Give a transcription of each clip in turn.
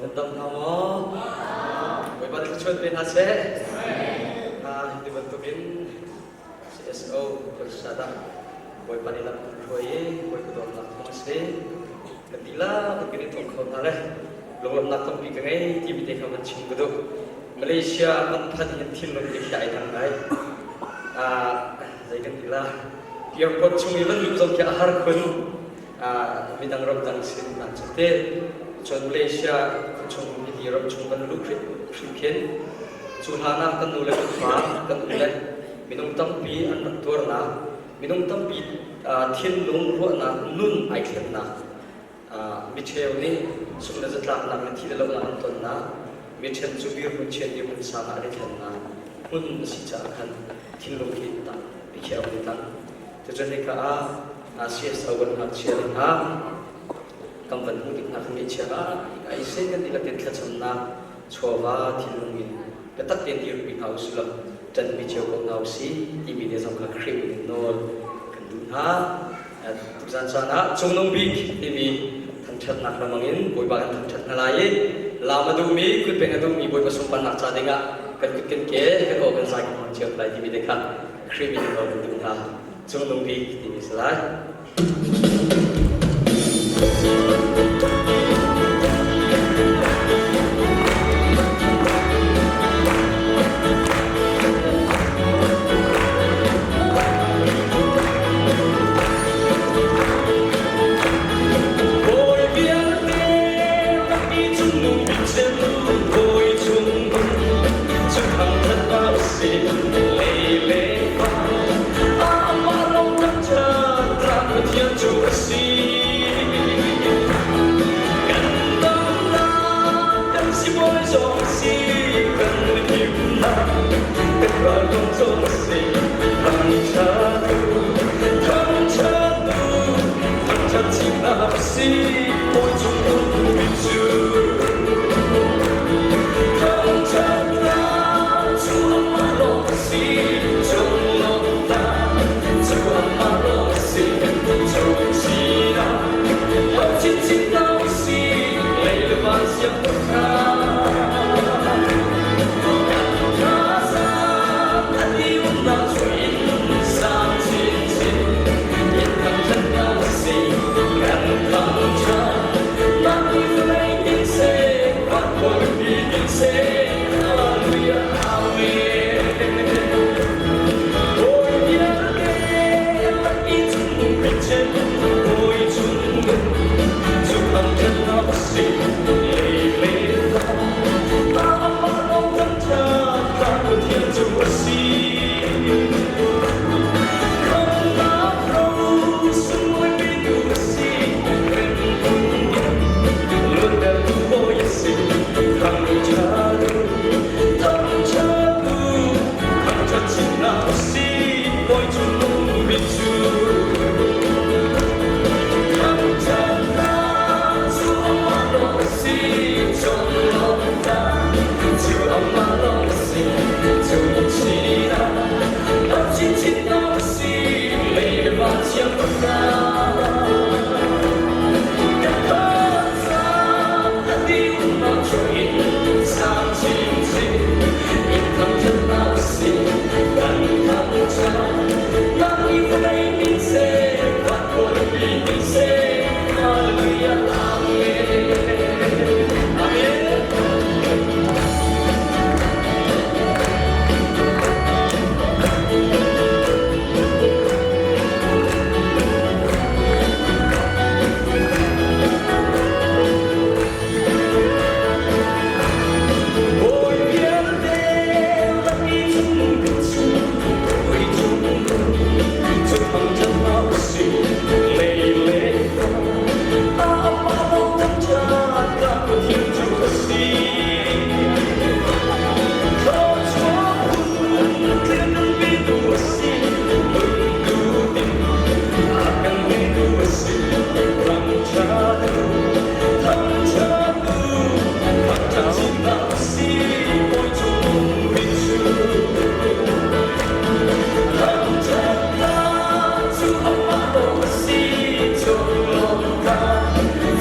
Nan dam hna maw? Bawipa thluachuah pe hna seh. Hi bantukin CSO khualsat ah Bawipa nih lam kan hruai i Bawipa dawtnak thawng a si. Kan dihlak in kan i thawk kho hna le lunglawmhnak tampi ka ngei timi te kha van chim ka duh. Malaysia kan phanh hin thinlung te khi ai dang ngai. Zei kan ti la? Airport chung i van luh zong khi a har khun. Midang ramdang sin hna cu te cun Malaysia khuachung mipi ram chung kan luh hrim khin cu hlan ah kan nu le kan pa kan u le minung tampi an rak tuarnak, minung tampi thinlung ruahnak nun ai thlennak, micheu nih sung le zatlaknak le thi le lohnak an tonnak, miṭhen cu dirhmun chian dirhmun sang ah an i thlennak hmun a si caah khan thinlung hi tang i khiau ni tang. Cucun hika ah CSO kan ngakchia hna kan van hmuh tik hna kan ngaihchia ah ai sen kan dihlak in thlacamnak chawva thinlung in biatak tein dirpi hna usih law ṭanpi cio ko hna usih timi te zong kha Khrih in nawl kan duh hna. Tuzan caan ah Cungnung Bik timi thangṭhatnak lamang in Bawipa kan thangṭhat hna lai i laam a duhmi, kutpeng a duhmi Bawipa sunparnak ca dingah kan kut kan ke kan aw kan zai kan hmang cio lai timi te kha Khrih min in nawl kan duh hna. Cungnung Bik timi si lai. Bawi vialte rak i cungnung bik cem bawi chung cu thangṭhat hna usih lei le Amah lawng thangṭhat tlak Pathian cu a si. Kan damnak kan sibawi zong a si, kan himnak kan ralkong zong a si. Thangṭhat u, thangṭhat u, thangṭhat chinnak a si, bawi cung ummi cu. Thangṭhatnak cu amah lawng a si, cunglawmhnak cu amah lawng a si, cung sinak hau chinchin hna u sih, lei le van siangpahrang. Kan thazaang a dihumnak chuih in sang chinchin in thangṭhat hna u sih, kan thangṭhat nak hi vawlei in seh, van khualipi in seh, Hallelujah, Amen. Bawi vialte lak i cungnung bik cem, Bawi cungnung cu thangṭhatnak a si, lei le van. Amah lawng thangṭhat tlak Pathian cu a si. Khamhnak ro sunglawi petu a si, remhmun in luattertu Bawi a si. Thangṭhat u, thangṭhat u, thangṭhat chinnak a si, Bawi cungnung bik cu. Thangṭhatnak cu amah lawng a si, conglawmhnak cu amah lawng a si, cung sinah hau chinchinnak a si, lei le van siangpahrang. Kan thazaang a dihumnak chuah in sang chinchin in thangṭhatnak a si, kan thangṭhat. Nang i vawlei min seh, van khualipi min seh, Hallelujah, Amen. Amen. Bawi vialte rak i cungnung bik cu bawi cungnung cu thangṭhatnak a si, lei le van. Amah lawng thangṭhat tlak Pathian cu a si. Thluachuah phun tling petu a si, nuntu ding a kan petu a si. Thangṭhat u, thangṭhat u, thangṭhat chinnak a si, bawi cungnung bik cu. Thangṭhatnak cu amah lawng a si, cunglawmhnak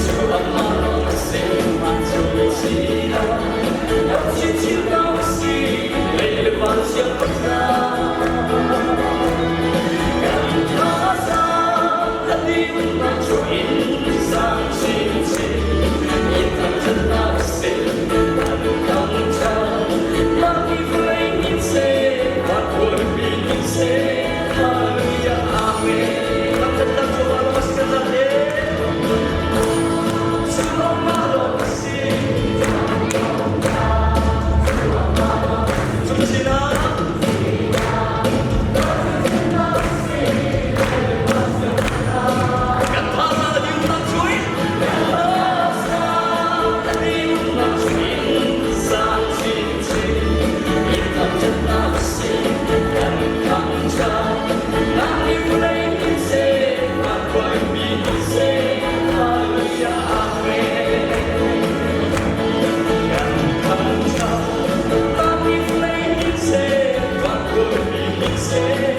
cu amah lawng a si, cung si. Say.